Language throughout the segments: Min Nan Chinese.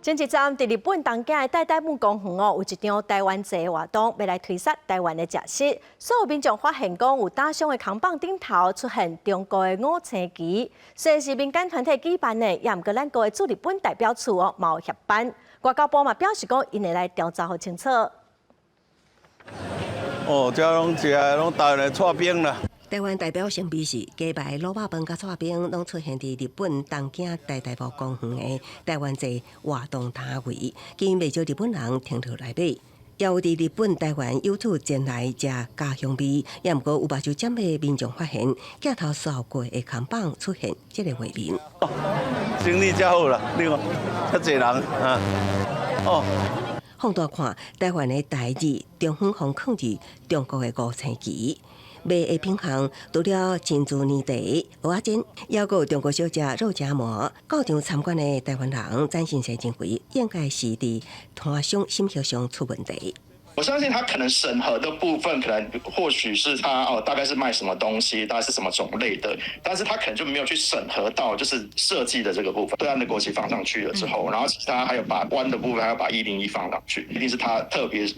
前一站佇日本東京的代代木公園哦，有一場台灣祭活動，欲來推捒台灣的食食。所有民眾發現講有打傷的扛棒頂頭出現中國的五星旗，雖然是民間團體舉辦的，也毋過咱國的駐日本代表處哦，嘛有協辦。外交部嘛表示講，𪜶會來調查予清楚。哦，這攏食的攏台灣的剉冰啦。台灣代表性美食雞排、滷肉飯佮剉冰，攏出現佇日本東京代代木公園的台灣祭活動攤位，吸引袂少日本人停落來買。也有佇日本台灣遊客前來食家鄉味，也毋過有目睭針的民眾發現鏡頭掃過的扛棒出現這个畫面。生意真好啦，你看，遮濟人啊，哦。放大看，台灣的台字中央方囥佇中國的五星旗。賣的品項除了珍珠奶茶、蚵仔煎，猶閣有中國小食肉夾饃。到場參觀的台灣人展信社認為，應該是佇攤商審核上出問題。我相信他可能審核的部分，可能或許是他哦，大概是賣什麼東西，大概是什麼種類的，但是他可能就沒有去審核到，就是設計的這個部分。對岸的國旗放上去了之後，然後其他還有把彎的部分，還要把101放上去，一定是他特別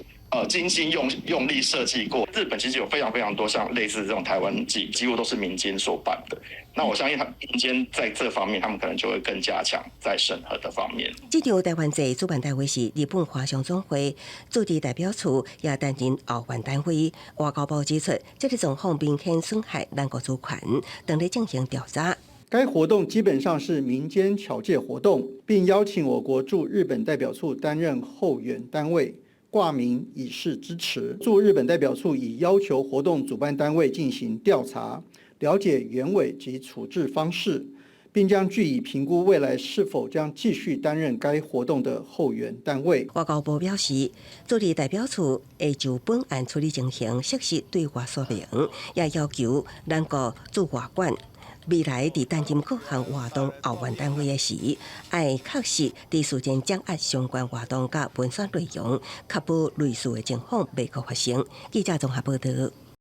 精心用力設計過。日本其實有非常非常多像類似這種台灣祭，幾乎都是民間所辦的。那我相信他民間在這方面，他們可能就會更加強在審核的方面。這場台灣祭主辦單位是日本華商總會，駐日代表處也擔任後援單位。外交部指出，這个狀況明顯損害咱國主權，正咧進行調查。該活動基本上是民間僑界活動，並邀請我國駐日本代表處擔任後援單位。掛名以示支持。駐日本代表處已要求活動主辦單位進行調查，了解原委及處置方式，並將據以評估未來是否將繼續擔任該活動的後援單位。外交部表示，駐日代表處會就本案處理情形適時對外說明，也要求咱國駐外館未來佇擔任各項活動後援單位的時，愛確實佇事前掌握相關活動佮文宣內容，確保類似的情況袂閣發生。記者綜合報導。